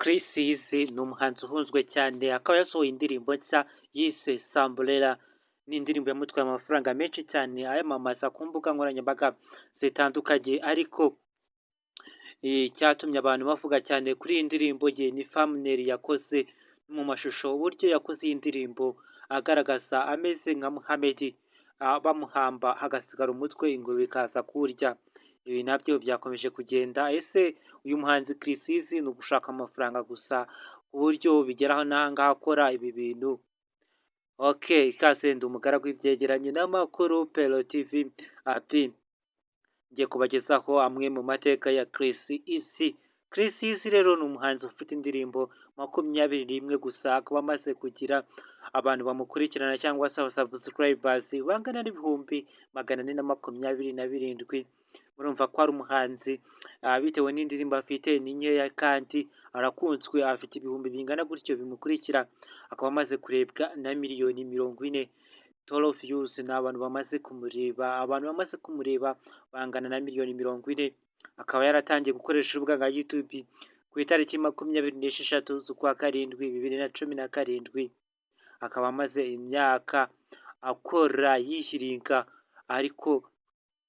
Chriss Eazy ni umuhanzi ukunzwe cyane, akaba yasohoye indirimbo nshya yise Samburera. Ni indirimbo yamutwaye amafaranga menshi cyane ayamamaza ku mbuga nkoranyambaga zitandukanye, ariko icyatumye abantu bavuga cyane kuri iyi ndirimbo ye ni thumbnail yakoze mu mashusho, uburyo yakoze iyi ndirimbo agaragaza ameze nka Muhammed, bamuhamba hagasigara umutwe, ingurube ikaza kuwurya. Ibi nabyo byakomeje kugenda. Ese uyu muhanzi Chriss Eazy ni ugushaka amafaranga gusa, ku buryo bigeraho n'aha ngaha akora ibi bintu? Ok, ikaze, ndi umugaragu w'ibyegeranyo n'amakuru Pero TV api. Ngiye kubagezaho amwe mu mateka ya Chriss Eazy. Chriss Eazy rero ni umuhanzi ufite indirimbo 21 gusa, akaba amaze kugira abantu bamukurikirana cyangwa se abasubscribers bangana n'427,000. Murumva ko ari umuhanzi, bitewe n'indirimbo afite ni nkeya kandi arakunzwe, afite ibihumbi bingana gutyo bimukurikira, akaba amaze kurebwa na miliyoni 40. Total views ni abantu bamaze kumureba, abantu bamaze kumureba bangana na miliyoni 40. Akaba yaratangiye gukoresha urubuga nka YouTube ku itariki 26 z'ukwa karindwi 2017, akaba amaze imyaka akora yihiringa, ariko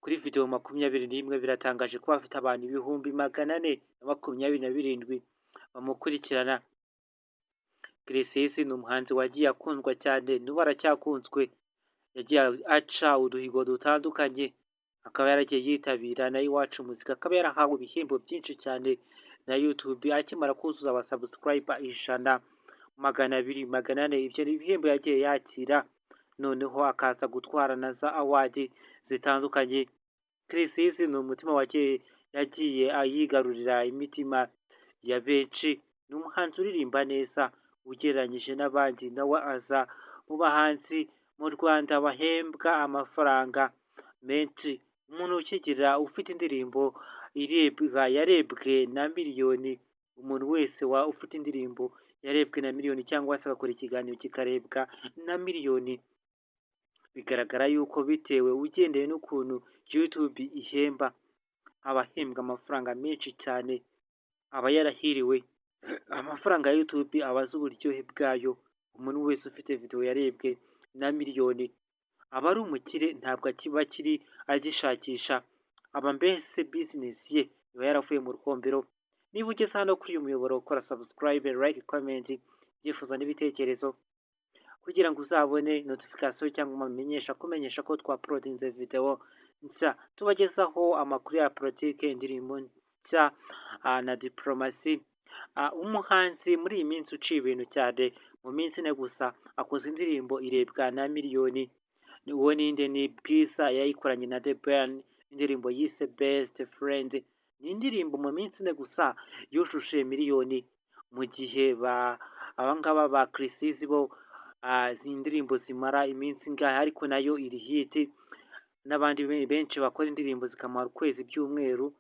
kuri video 21 biratangaje kuba afite abantu 427,000 bamukurikirana. Chriss Eazy ni umuhanzi wagiye akundwa cyane, n'ubu aracyakunzwe, yagiye aca uduhigo dutandukanye, akaba yaragiye yitabira na Iwacu Muzika, akaba yarahawe ibihembo byinshi cyane na YouTube akimara kuzuza abasubscriber 100, 200, 400. Ibyo ni ibihembo yagiye yakira, noneho akaza gutwara na za award zitandukanye. Chriss Eazy ni umutima wagiye yagiye yigarurira imitima ya benshi. Ni umuhanzi uririmba neza ugereranyije n'abandi, nawe aza mu bahanzi mu Rwanda bahembwa amafaranga menshi. Umuntu ukigira ufite indirimbo irebwa, yarebwe na miliyoni, umuntu wese ufite indirimbo yarebwe na miliyoni cyangwa se agakora ikiganiro kikarebwa na miliyoni, bigaragara yuko bitewe ugendeye n'ukuntu YouTube ihemba, aba ahembwa amafaranga menshi cyane, aba yarahiriwe. Amafaranga ya YouTube aba azi uburyohe bwayo. Umuntu wese ufite video yarebwe na miliyoni aba ari umukire, ntabwo akiba akiri agishakisha, aba mbese business ye iba yaravuye mu ruhombero. Niba ugeze hano kuri uyu muyoboro, ukora subscribe, like, comment, ibyifuzo n'ibitekerezo, kugira ngo uzabone notification cyangwa amamenyesha akumenyesha ko twauploadinze video nshya. Tubagezaho amakuru ya politike, indirimbo nshya na diplomasi. Umuhanzi muri iyi minsi uciye ibintu cyane, mu minsi 4 gusa akoze indirimbo irebwa na miliyoni, uwo ninde? Ni Bwiza, yayikoranye na The Ben, indirimbo yise Best Friend. Ni indirimbo mu minsi 4 gusa yujuje miliyoni, mu gihe ba abangaba ba Chriss Eazy bo izi ndirimbo zimara iminsi ingahe, ariko nayo iri hit, n'abandi benshi bakora indirimbo zikamara ukwezi, ibyumweru.